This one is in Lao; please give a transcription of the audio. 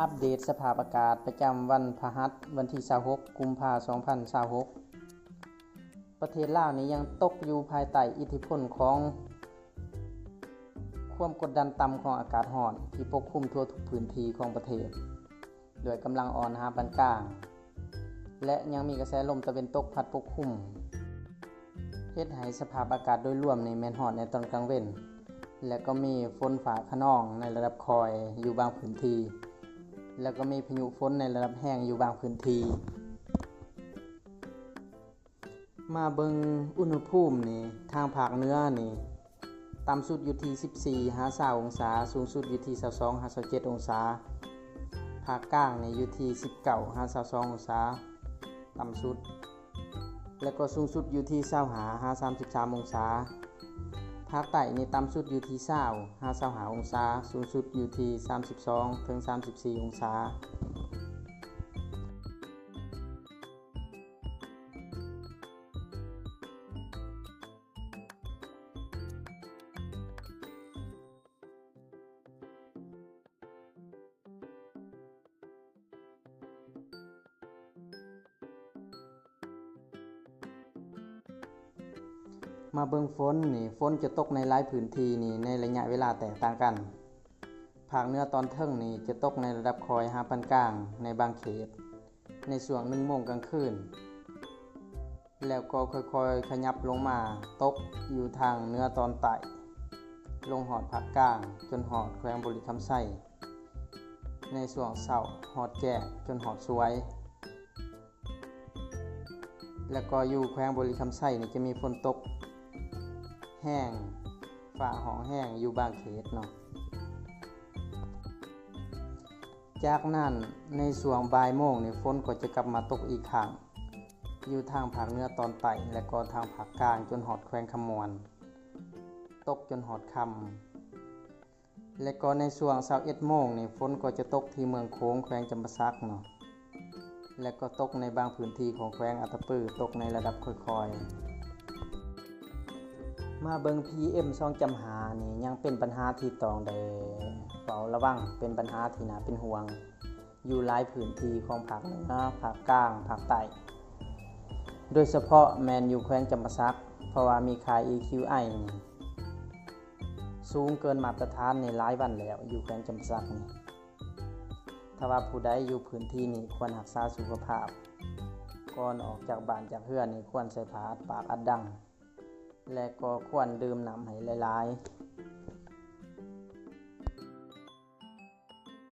ອັບເດດສະພາບອາກາດປະຈຳວັນພະຫັດ ວັນທີຊາວຫົກ ກຸມພາ ສອງພັນຊາວຫົກ. ປະເທດລາວນີ້ຍັງຕົກຢູ່ພາຍໃຕ້ອິດທິພົນຂອງຄວາມກົດດັນຕ່ຳຂອງອາກາດຮ້ອນທີ່ປົກຄຸມທົ່ວທຸກພື້ນທີ່ຂອງປະເທດ ດ້ວຍກຳລັງອ່ອນຫາປານກາງ ແລະ ຍັງມີກະແສລົມຕາເວັນຕົກພັດປົກຄຸມ ເຮັດໃຫ້ສະພາບອາກາດໂດຍລວມນີ້ແມ່ນຮ້ອນໃນຕອນກາງເວັນ ແລະ ກໍມີຝົນຟ້າຄະນອງໃນລະດັບຄ່ອຍຢູ່ບາງພື້ນທີ່ ແລະ ກໍມີພາຍຸຝົນໃນລະດັບແຮງຢູ່ບາງພື້ນທີ່. ມາເບິ່ງອຸນຫະພູມນີ້ ທາງພາກເໜືອນີ້ ຕ່ຳສຸດຢູ່ທີ່ສິບສີ່ຫາຊາວອົງສາ, ສູງສຸດຢູ່ທີ່ຊາວສອງຫາຊາວເຈັດອົງສາ. ພາກກາງນີ້ຢູ່ທີ່ສິບເກົ້າຫາຊາວສອງອົງສາ ຕ່ຳສຸດ ແລະ ກໍສູງສຸດຢູ່ທີ່ຊາວຫ້າຫາສາມສິບສາມອົງສາ. ພາກໃຕ້ນີ້ຕ່ຳສຸດຢູ່ທີ່ຊາວຫາຊາວຫ້າອົງສາ, ສູງສຸດຢູ່ທີ່ສາມສິບສອງເຖິງສາມສິບສີ່ອົງສາ. ມາເບິ່ງຝົນນີ້, ຝົນຈະຕົກໃນຫຼາຍພື້ນທີ່ນີ້ໃນໄລຍະເວລາແຕກຕ່າງກັນ. ພາກເໜືອຕອນເທິງນີ້ຈະຕົກໃນລະດັບຄ່ອຍຫາປານກາງໃນບາງເຂດ ໃນຊ່ວງໜຶ່ງໂມງກາງຄືນ ແລ້ວກໍຄ່ອຍໆຂະຫຍັບລົງມາຕົກຢູ່ທາງເໜືອຕອນໃຕ້ ລົງຮອດພາກກາງ ຈົນຮອດແຂວງບໍລິຄຳໄຊ ໃນຊ່ວງເຊົ້າ ຮອດແຈ້ງ ຈົນຮອດສວຍ ແລ້ວກໍຢູ່ແຂວງບໍລິຄຳໄຊນີ້ຈະມີຝົນຕົກແຮງ ຟ້າຮ້ອງແຮງຢູ່ບາງເຂດເນາະ. ຈາກນັ້ນໃນຊ່ວງບ່າຍໂມງນີ້ ຝົນກໍຈະກັບມາຕົກອີກຄັ້ງ ຢູ່ທາງພາກເໜືອຕອນໃຕ້ ແລະ ກໍທາງພາກກາງ ຈົນຮອດແຂວງຄຳມ່ວນ ຕົກຈົນຮອດຄ່ຳ ແລະ ກໍໃນຊ່ວງຊາວເອັດໂມງນີ້ ຝົນກໍຈະຕົກທີ່ເມືອງໂຂງ ແຂວງຈຳປາສັກເນາະ ແລະ ກໍຕົກໃນບາງພື້ນທີ່ຂອງແຂວງອັດຕະປື ຕົກໃນລະດັບຄ່ອຍໆ. ມາເບິ່ງ ພີເອັມ ສອງຈຸດຫ້າ ນີ້ຍັງເປັນບັນຫາທີ່ຕ້ອງໄດ້ເຝົ້າລະວັງ, ເປັນບັນຫາທີ່ໜ້າເປັນຫ່ວງ ຢູ່ຫຼາຍພື້ນທີ່ຂອງພາກເໜືອ, ພາກກາງ, ພາກໃຕ້ ໂດຍສະເພາະແມ່ນຢູ່ແຂວງຈຳປາສັກ ເພາະວ່າມີຄ່າ ອີ ຄິວ ໄອ ນີ້ສູງເກີນມາດຕະຖານນີ້ຫຼາຍວັນແລ້ວ ຢູ່ແຂວງຈຳປາສັກນີ້. ຖ້າວ່າຜູ້ໃດຢູ່ພື້ນທີ່ນີ້ຄວນຮັກສາສຸຂະພາບ, ກ່ອນອອກຈາກບ້ານຈາກເຮືອນນີ້ຄວນໃສ່ຜ້າອັດປາກອັດດັງ ແລະ ກໍຄວນດື່ມນ້ຳໃຫ້ຫຼາຍ